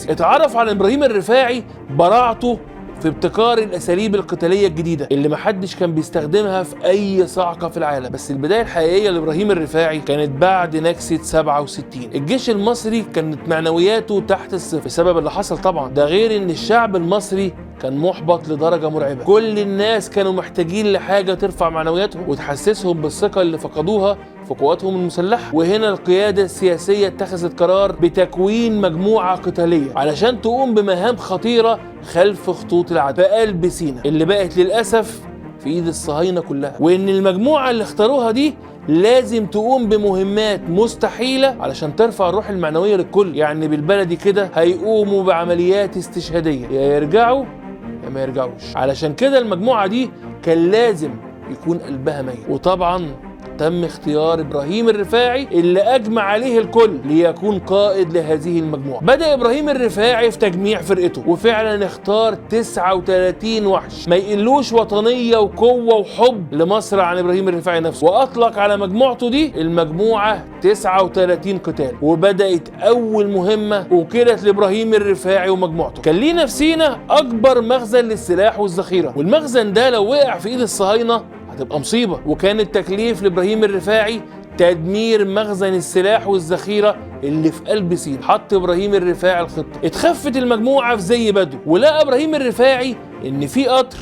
السيسي. اتعرف على ابراهيم الرفاعي براعته في ابتكار الاساليب القتالية الجديدة اللي محدش كان بيستخدمها في اي صعقه في العالم. بس البداية الحقيقية لابراهيم الرفاعي كانت بعد نكسه 67. الجيش المصري كانت معنوياته تحت الصفر بسبب اللي حصل طبعا، ده غير ان الشعب المصري كان محبط لدرجة مرعبة. كل الناس كانوا محتاجين لحاجة ترفع معنوياتهم وتحسسهم بالثقة اللي فقدوها في قواتهم المسلحة. وهنا القيادة السياسية اتخذت قرار بتكوين مجموعة قتالية علشان تقوم بمهام خطيرة خلف خطوط العدو في قلب سيناء اللي بقت للاسف في ايد الصهاينة كلها، وان المجموعة اللي اختاروها دي لازم تقوم بمهمات مستحيلة علشان ترفع الروح المعنوية للكل. يعني بالبلدي كده هيقوموا بعمليات استشهاديه، يا يرجعوا يا ما يرجعوش. علشان كده المجموعة دي كان لازم يكون قلبها ميت. وطبعا تم اختيار ابراهيم الرفاعي اللي اجمع عليه الكل ليكون قائد لهذه المجموعة. بدا ابراهيم الرفاعي في تجميع فرقته، وفعلا اختار 39 وحش ما يقلوش وطنية وقوه وحب لمصر عن ابراهيم الرفاعي نفسه، واطلق على مجموعته دي المجموعة 39 قتال. وبدات اول مهمة وكلت لابراهيم الرفاعي ومجموعته. كان لينا في سينا اكبر مخزن للسلاح والذخيره، والمخزن ده لو وقع في ايد الصهاينة هتبقى مصيبة. وكان التكليف لابراهيم الرفاعي تدمير مخزن السلاح والذخيره اللي في قلب سينا. حط ابراهيم الرفاعي الخطة، اتخفت المجموعة في زي بدو، ولقى ابراهيم الرفاعي ان في قطر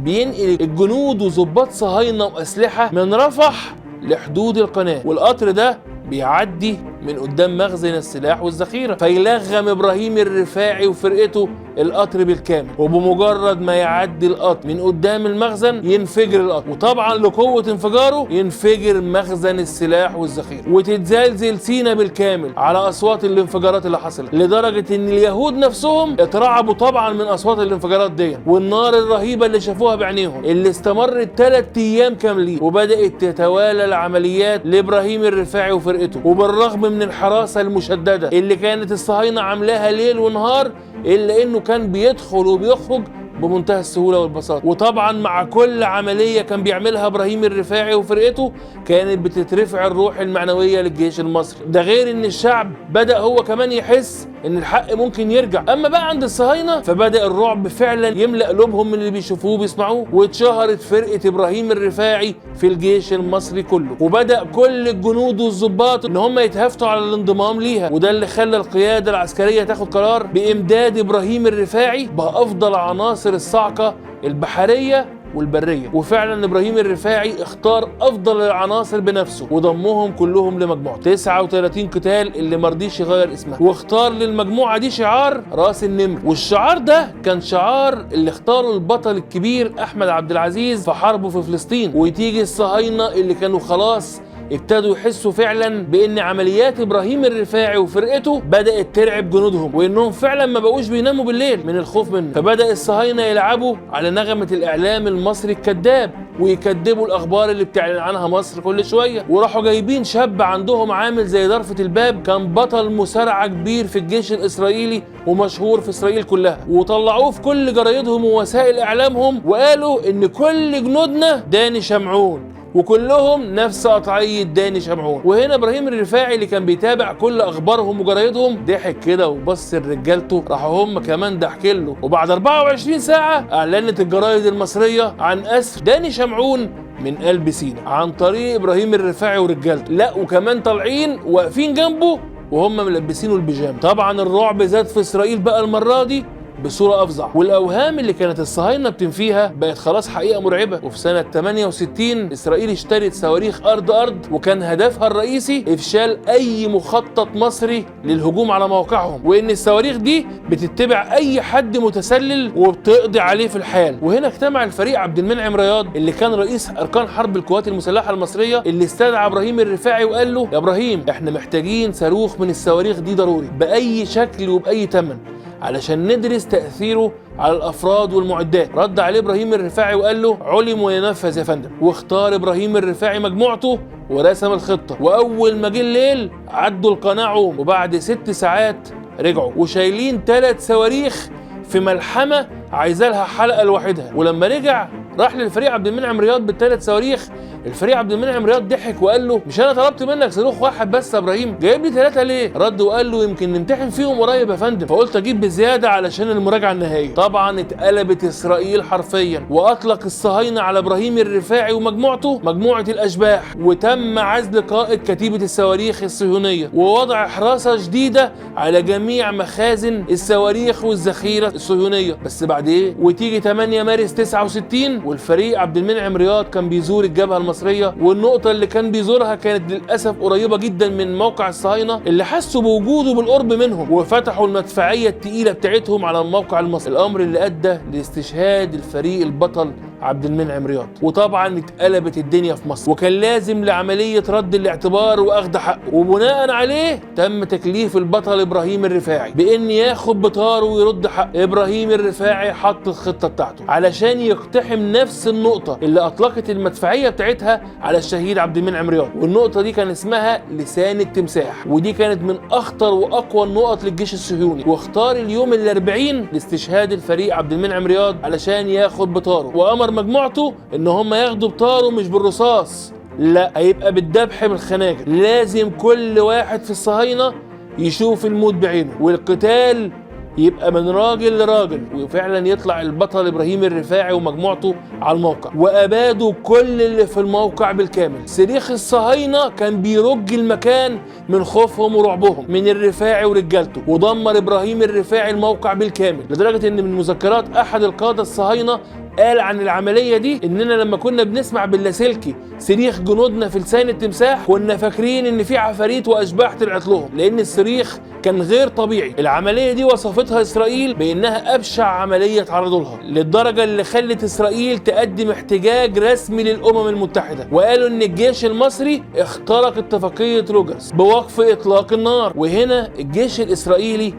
بينقل الجنود وظباط صهاينة واسلحه من رفح لحدود القناة، والقطر ده بيعدي من قدام مخزن السلاح والذخيره. فيلغم ابراهيم الرفاعي وفرقته القطر بالكامل، وبمجرد ما يعدي القطر من قدام المخزن ينفجر القطر، وطبعا لقوه انفجاره ينفجر مخزن السلاح والذخيره، وتتزلزل سينا بالكامل على اصوات الانفجارات اللي حصلت، لدرجة ان اليهود نفسهم اترعبوا طبعا من اصوات الانفجارات دي والنار الرهيبة اللي شافوها بعينيهم اللي استمرت 3 ايام كاملين. وبدات تتوالى العمليات لابراهيم الرفاعي وفرقته، وبالرغم من الحراسة المشددة اللي كانت الصهاينة عاملاها ليل ونهار، الا انه كان بيدخل وبيخرج بمنتهى السهولة والبساطه. وطبعا مع كل عملية كان بيعملها ابراهيم الرفاعي وفرقته كانت بتترفع الروح المعنوية للجيش المصري، ده غير ان الشعب بدا هو كمان يحس ان الحق ممكن يرجع. اما بقى عند الصهاينة فبدا الرعب فعلا يملا قلوبهم من اللي بيشوفوه وبيسمعوه، واتشهرت فرقه ابراهيم الرفاعي في الجيش المصري كله، وبدا كل الجنود والضباط ان هم يتهافتوا على الانضمام ليها. وده اللي خلى القيادة العسكرية تاخد قرار بامداد ابراهيم الرفاعي بافضل عناصر الصاعقة البحرية والبريه. وفعلا ابراهيم الرفاعي اختار افضل العناصر بنفسه وضمهم كلهم لمجموعته 39 قتال اللي مرضيش يغير اسمها، واختار للمجموعة دي شعار راس النمر. والشعار ده كان شعار اللي اختاره البطل الكبير احمد عبد العزيز في حربه في فلسطين. وتيجي الصهاينة اللي كانوا خلاص ابتدوا يحسوا فعلا بان عمليات ابراهيم الرفاعي وفرقته بدات ترعب جنودهم، وانهم فعلا ما بقوش بيناموا بالليل من الخوف منه. فبدا الصهاينة يلعبوا على نغمة الاعلام المصري الكذاب ويكذبوا الاخبار اللي بتعلن عنها مصر كل شوية، وراحوا جايبين شاب عندهم عامل زي ضرفه الباب، كان بطل مصارعه كبير في الجيش الاسرائيلي ومشهور في اسرائيل كلها، وطلعوه في كل جرايدهم ووسائل اعلامهم وقالوا ان كل جنودنا داني شمعون وكلهم نفس قطعية داني شمعون. وهنا ابراهيم الرفاعي اللي كان بيتابع كل اخبارهم وجرايدهم ضحك كده وبص لرجالته، راحوا هم كمان ضحكين له. وبعد 24 ساعة اعلنت الجرايد المصرية عن اسر داني شمعون من قلب سينا عن طريق ابراهيم الرفاعي ورجالته، لا وكمان طالعين واقفين جنبه وهم ملبسينه البيجامه. طبعا الرعب زاد في اسرائيل بقى المرة دي بصورة أفظع، والأوهام اللي كانت الصهاينة بتنفيها بقت خلاص حقيقة مرعبة. وفي سنة 68 إسرائيل اشترت صواريخ أرض أرض، وكان هدفها الرئيسي إفشال أي مخطط مصري للهجوم على مواقعهم، وإن الصواريخ دي بتتبع أي حد متسلل وبتقضي عليه في الحال. وهنا اجتمع الفريق عبد المنعم رياض اللي كان رئيس أركان حرب القوات المسلحة المصرية، اللي استدعى إبراهيم الرفاعي وقال له: يا إبراهيم احنا محتاجين صاروخ من الصواريخ دي ضروري بأي شكل وبأي ثمن علشان ندرس تأثيره على الأفراد والمعدات. رد عليه إبراهيم الرفاعي وقال له: علم وينفذ يا فندم. واختار إبراهيم الرفاعي مجموعته ورسم الخطة، وأول ما جه الليل عدوا القناة عوم، وبعد 6 ساعات رجعوا وشايلين 3 صواريخ في ملحمة عايزة لها حلقة لوحدها. ولما رجع راح للفريق عبد المنعم رياض بال3 صواريخ الفريق عبد المنعم رياض ضحك وقال له مش انا طلبت منك صاروخ واحد بس يا ابراهيم، جايب لي 3 ليه؟ رد وقال له يمكن نمتحن فيهم قريب يا فندم، فقلت اجيب بزيادة علشان المراجعة النهائية. طبعا اتقلبت اسرائيل حرفيا، واطلق الصهاينة على ابراهيم الرفاعي ومجموعته مجموعة الاشباح، وتم عزل قائد كتيبة الصواريخ الصهيونية ووضع حراسة شديدة على جميع مخازن الصواريخ والذخيره الصهيونية. بس بعد ايه؟ وتيجي 8 مارس 69 والفريق عبد المنعم رياض كان بيزور الجبهة المصرية، والنقطة اللي كان بيزورها كانت للاسف قريبه جدا من موقع الصهاينة اللي حسوا بوجوده بالقرب منهم، وفتحوا المدفعية الثقيلة بتاعتهم على الموقع المصري، الامر اللي ادى لاستشهاد الفريق البطل عبد المنعم رياض. وطبعا اتقلبت الدنيا في مصر، وكان لازم لعملية رد الاعتبار واخد حقه، وبناء عليه تم تكليف البطل ابراهيم الرفاعي بان ياخد بطاره ويرد حقه. ابراهيم الرفاعي حط الخطة بتاعته علشان يقتحم نفس النقطة اللي اطلقت المدفعية بتاعتها على الشهيد عبد المنعم رياض، والنقطة دي كان اسمها لسان التمساح، ودي كانت من اخطر واقوى النقط للجيش الصهيوني. واختار اليوم ال40 لاستشهاد الفريق عبد المنعم رياض علشان ياخد بطاره، وامر مجموعته ان هم ياخدوا بطاره مش بالرصاص، لا هيبقى بالذبح بالخناجر. لازم كل واحد في الصهاينة يشوف الموت بعينه، والقتال يبقى من راجل لراجل. وفعلا يطلع البطل ابراهيم الرفاعي ومجموعته على الموقع، وابادوا كل اللي في الموقع بالكامل. صريخ الصهاينة كان بيرج المكان من خوفهم ورعبهم من الرفاعي ورجالته، ودمر ابراهيم الرفاعي الموقع بالكامل، لدرجة ان من مذكرات احد القادة الصهاينة قال عن العملية دي اننا لما كنا بنسمع باللاسلكي صريخ جنودنا في لسان التمساح كنا فاكرين ان في عفاريت واشباح طلعت لهم، لان الصريخ كان غير طبيعي. العملية دي وصفتها اسرائيل بانها ابشع عملية تعرضوا لها، للدرجة اللي خلت اسرائيل تقدم احتجاج رسمي للامم المتحدة، وقالوا ان الجيش المصري اخترق اتفاقية روجرز بوقف اطلاق النار. وهنا الجيش الاسرائيلي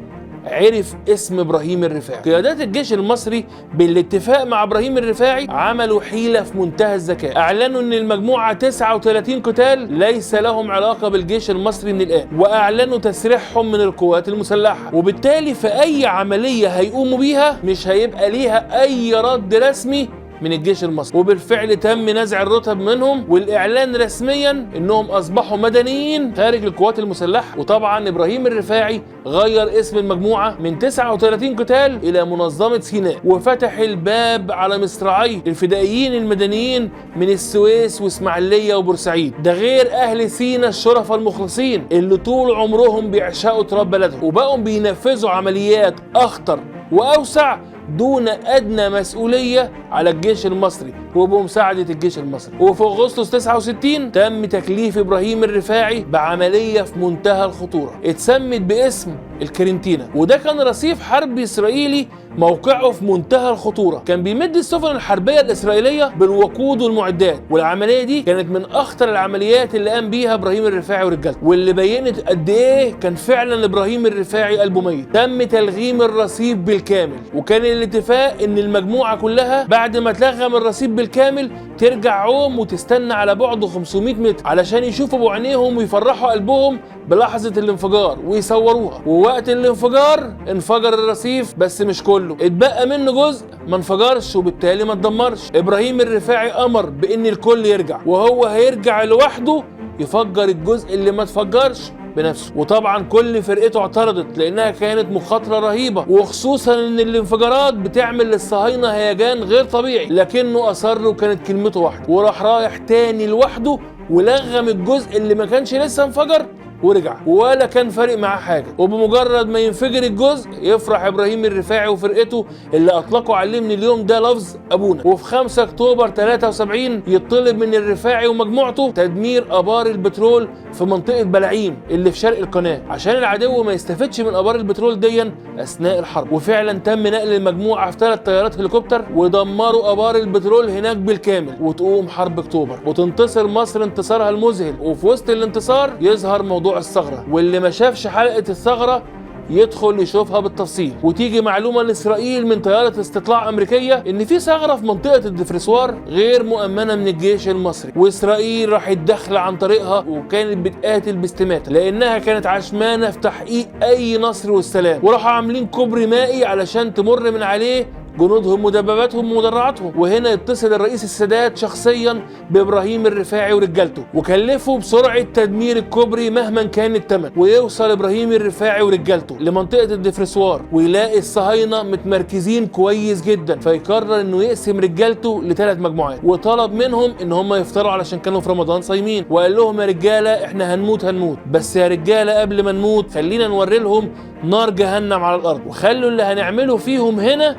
عرف اسم ابراهيم الرفاعي. قيادات الجيش المصري بالاتفاق مع ابراهيم الرفاعي عملوا حيلة في منتهى الذكاء، اعلنوا ان المجموعة 39 قتال ليس لهم علاقة بالجيش المصري من الان، واعلنوا تسريحهم من القوات المسلحة، وبالتالي في اي عملية هيقوموا بيها مش هيبقى ليها اي رد رسمي من الجيش المصري. وبالفعل تم نزع الرتب منهم والاعلان رسميا انهم اصبحوا مدنيين خارج القوات المسلحة. وطبعا ابراهيم الرفاعي غير اسم المجموعة من 39 قتال الى منظمة سيناء، وفتح الباب على مصراعي الفدائيين المدنيين من السويس واسماعيليه وبورسعيد، ده غير اهل سينا الشرفاء المخلصين اللي طول عمرهم بيعشقوا تراب بلدهم، وبقوا بينفذوا عمليات اخطر واوسع دون أدنى مسؤولية على الجيش المصري وبمساعدة الجيش المصري. وفي أغسطس 69 تم تكليف إبراهيم الرفاعي بعملية في منتهى الخطورة اتسمت باسم الكرنتينا، وده كان رصيف حربي إسرائيلي موقعه في منتهى الخطورة، كان بيمد السفن الحربية الإسرائيلية بالوقود والمعدات. والعملية دي كانت من أخطر العمليات اللي قام بيها إبراهيم الرفاعي ورجالته، واللي بينت قد إيه كان فعلا إبراهيم الرفاعي قلبه ميت. تم تلغيم الرصيف بالكامل، وكان الاتفاق إن المجموعة كلها بعد ما تلغم الرصيف بالكامل ترجع عوم وتستنى على بعد 500 متر علشان يشوفوا بعينيهم ويفرحوا قلبهم بلحظة الانفجار ويصوروها. ووقت الانفجار انفجر الرصيف، بس مش كله، اتبقى منه جزء ما انفجرش وبالتالي ما اتدمرش. ابراهيم الرفاعي امر بان الكل يرجع، وهو هيرجع لوحده يفجر الجزء اللي ما اتفجرش بنفسه. وطبعا كل فرقته اعترضت لانها كانت مخاطره رهيبة، وخصوصا ان الانفجارات بتعمل للصهاينه هيجان غير طبيعي، لكنه اصر وكانت كلمته واحدة، وراح رايح تاني لوحده ولغم الجزء اللي ما كانش لسه انفجر ورجع، ولا كان فارق معاه حاجة. وبمجرد ما ينفجر الجزء يفرح ابراهيم الرفاعي وفرقته اللي اطلقوا عليه من اليوم ده لفظ ابونا. وفي 5 اكتوبر 73 يطلب من الرفاعي ومجموعته تدمير ابار البترول في منطقة بلعيم اللي في شرق القناة عشان العدو ما يستفدش من ابار البترول دي اثناء الحرب. وفعلا تم نقل المجموعة في 3 طيارات هليكوبتر ودمروا ابار البترول هناك بالكامل. وتقوم حرب اكتوبر وتنتصر مصر انتصارها المذهل. وفي وسط الانتصار يظهر موضوع الثغرة، واللي ما شافش حلقة الثغرة يدخل يشوفها بالتفصيل. وتيجي معلومة لإسرائيل من طيارة استطلاع أمريكية إن في ثغرة في منطقة الدفرسوار غير مؤمنة من الجيش المصري، وإسرائيل راحت داخلة عن طريقها وكانت بتقاتل باستماتة لأنها كانت عشمانة في تحقيق أي نصر والسلام، وراحوا عاملين كوبري مائي علشان تمر من عليه جنودهم ودباباتهم ومدرعاتهم. وهنا يتصل الرئيس السادات شخصيا بابراهيم الرفاعي ورجالته وكلفه بسرعة تدمير الكوبري مهما كان الثمن. ويوصل ابراهيم الرفاعي ورجالته لمنطقه الدفرسوار ويلاقي الصهاينة متمركزين كويس جدا، فيقرر انه يقسم رجالته ل3 مجموعات، وطلب منهم ان هم يفطروا علشان كانوا في رمضان صايمين، وقال لهم يا رجاله احنا هنموت هنموت، بس يا رجاله قبل ما نموت خلينا نوري لهم نار جهنم على الارض، وخلوا اللي هنعمله فيهم هنا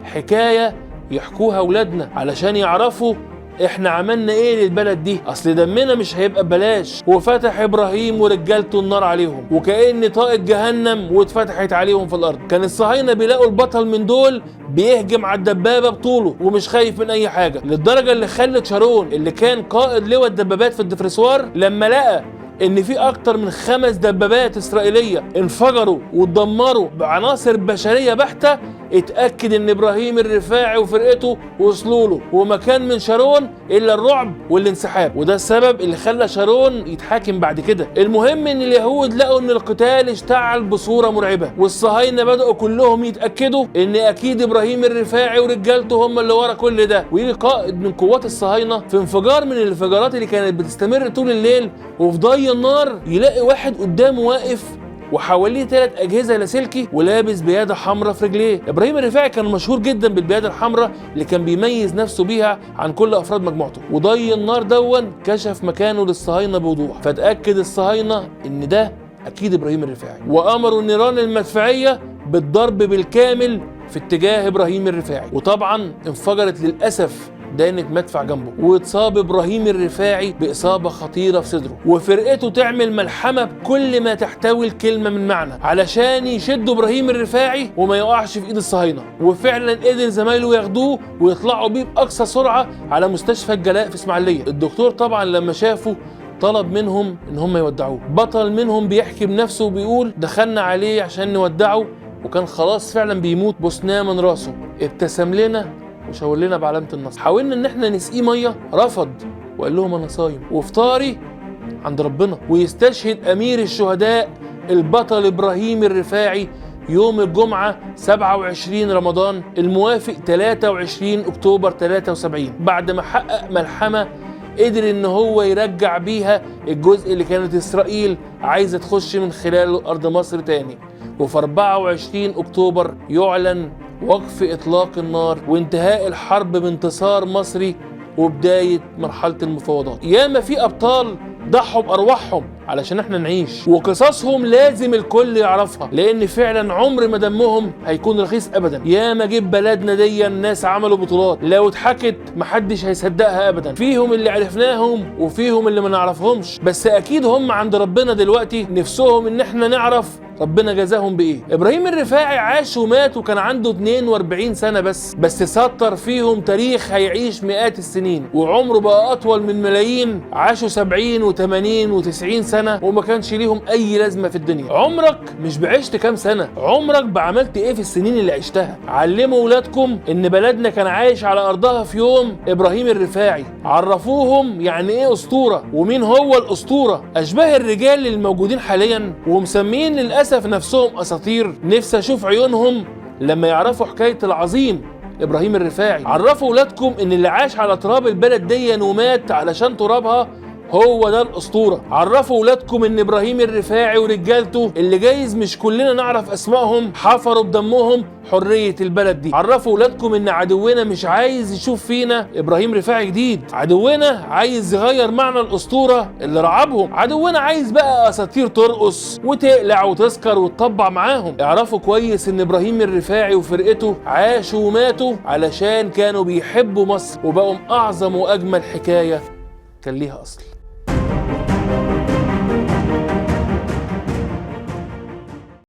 حكاية يحكوها اولادنا علشان يعرفوا احنا عملنا ايه للبلد دي، اصل دمنا مش هيبقى ببلاش. وفتح ابراهيم ورجالته النار عليهم وكأن طاقة جهنم واتفتحت عليهم في الارض. كان الصهاينة بيلاقوا البطل من دول بيهجم على الدبابة بطوله ومش خايف من اي حاجة، للدرجة اللي خلت شارون اللي كان قائد لواء الدبابات في الدفرسوار لما لقى ان في اكتر من 5 دبابات اسرائيلية انفجروا واتدمروا بعناصر بشرية بحته، اتاكد ان ابراهيم الرفاعي وفرقته وصلوا له، وما كان من شارون الا الرعب والانسحاب، وده السبب اللي خلى شارون يتحاكم بعد كده. المهم ان اليهود لقوا ان القتال اشتعل بصورة مرعبة، والصهاينه بداوا كلهم يتاكدوا ان اكيد ابراهيم الرفاعي ورجالته هم اللي ورا كل ده. ويجي قائد من قوات الصهاينة في انفجار من الانفجارات اللي كانت بتستمر طول الليل وفي ضي النار، يلاقي واحد قدامه واقف وحواليه 3 اجهزة لاسلكي ولابس بياده حمراء في رجليه. ابراهيم الرفاعي كان مشهور جدا بالبياده الحمراء اللي كان بيميز نفسه بيها عن كل افراد مجموعته، وضي النار دون كشف مكانه للصهاينه بوضوح، فتاكد الصهاينة ان ده اكيد ابراهيم الرفاعي، وامروا النيران المدفعية بالضرب بالكامل في اتجاه ابراهيم الرفاعي. وطبعا انفجرت للاسف دانة مدفع جنبه، واتصاب ابراهيم الرفاعي باصابة خطيرة في صدره، وفرقته تعمل ملحمة بكل ما تحتوي الكلمة من معنى علشان يشدوا ابراهيم الرفاعي وما يقعش في ايد الصهاينة. وفعلا قدر زمايله ياخدوه ويطلعوا بيه باقصى سرعة على مستشفى الجلاء في اسماعيليه. الدكتور طبعا لما شافه طلب منهم ان هم يودعوه. بطل منهم بيحكي بنفسه وبيقول دخلنا عليه عشان نودعه وكان خلاص فعلا بيموت، بوسناه من راسه، ابتسم لنا وشاور لنا بعلامة النصر، حاولنا ان احنا نسقيه مية رفض وقال لهم انا صايم وافطاري عند ربنا. ويستشهد امير الشهداء البطل ابراهيم الرفاعي يوم الجمعة 27 رمضان الموافق 23 اكتوبر 73، بعد ما حقق ملحمة قدر ان هو يرجع بيها الجزء اللي كانت اسرائيل عايزة تخش من خلاله ارض مصر تاني. وفي 24 اكتوبر يعلن وقف إطلاق النار وانتهاء الحرب بانتصار مصري وبداية مرحلة المفاوضات. ياما في أبطال ضحوا بأرواحهم علشان احنا نعيش، وقصصهم لازم الكل يعرفها، لأن فعلا عمر ما دمهم هيكون رخيص أبدا. ياما جيب بلدنا دي الناس عملوا بطولات لو اتحكت محدش هيصدقها أبدا، فيهم اللي عرفناهم وفيهم اللي ما نعرفهمش، بس أكيد هم عند ربنا دلوقتي نفسهم إن احنا نعرف ربنا جزاهم بايه. ابراهيم الرفاعي عاش ومات وكان عنده 42 سنة بس سطر فيهم تاريخ هيعيش مئات السنين، وعمره بقى اطول من ملايين عاشوا 70 و80 و90 سنة وما كانش ليهم اي لازمه في الدنيا. عمرك مش بعشت كام سنة، عمرك بعملت ايه في السنين اللي عشتها. علموا ولادكم ان بلدنا كان عايش على ارضها في يوم ابراهيم الرفاعي، عرفوهم يعني ايه اسطورة ومين هو الاسطورة. اشباه الرجال الموجودين حاليا ومسميين للاسف نفسهم اساطير، نفسي اشوف عيونهم لما يعرفوا حكاية العظيم ابراهيم الرفاعي. عرفوا ولادكم ان اللي عاش على تراب البلد دي ومات علشان ترابها هو ده الاسطورة. عرفوا ولادكم ان ابراهيم الرفاعي ورجالته اللي جايز مش كلنا نعرف اسمائهم حفروا بدمهم حرية البلد دي. عرفوا ولادكم ان عدونا مش عايز يشوف فينا ابراهيم رفاعي جديد، عدونا عايز يغير معنى الاسطورة اللي رعبهم، عدونا عايز بقى اساطير ترقص وتقلع وتسكر وتطبع معاهم. اعرفوا كويس ان ابراهيم الرفاعي وفرقته عاشوا وماتوا علشان كانوا بيحبوا مصر وبقوا اعظم واجمل حكاية كان ليها اصل.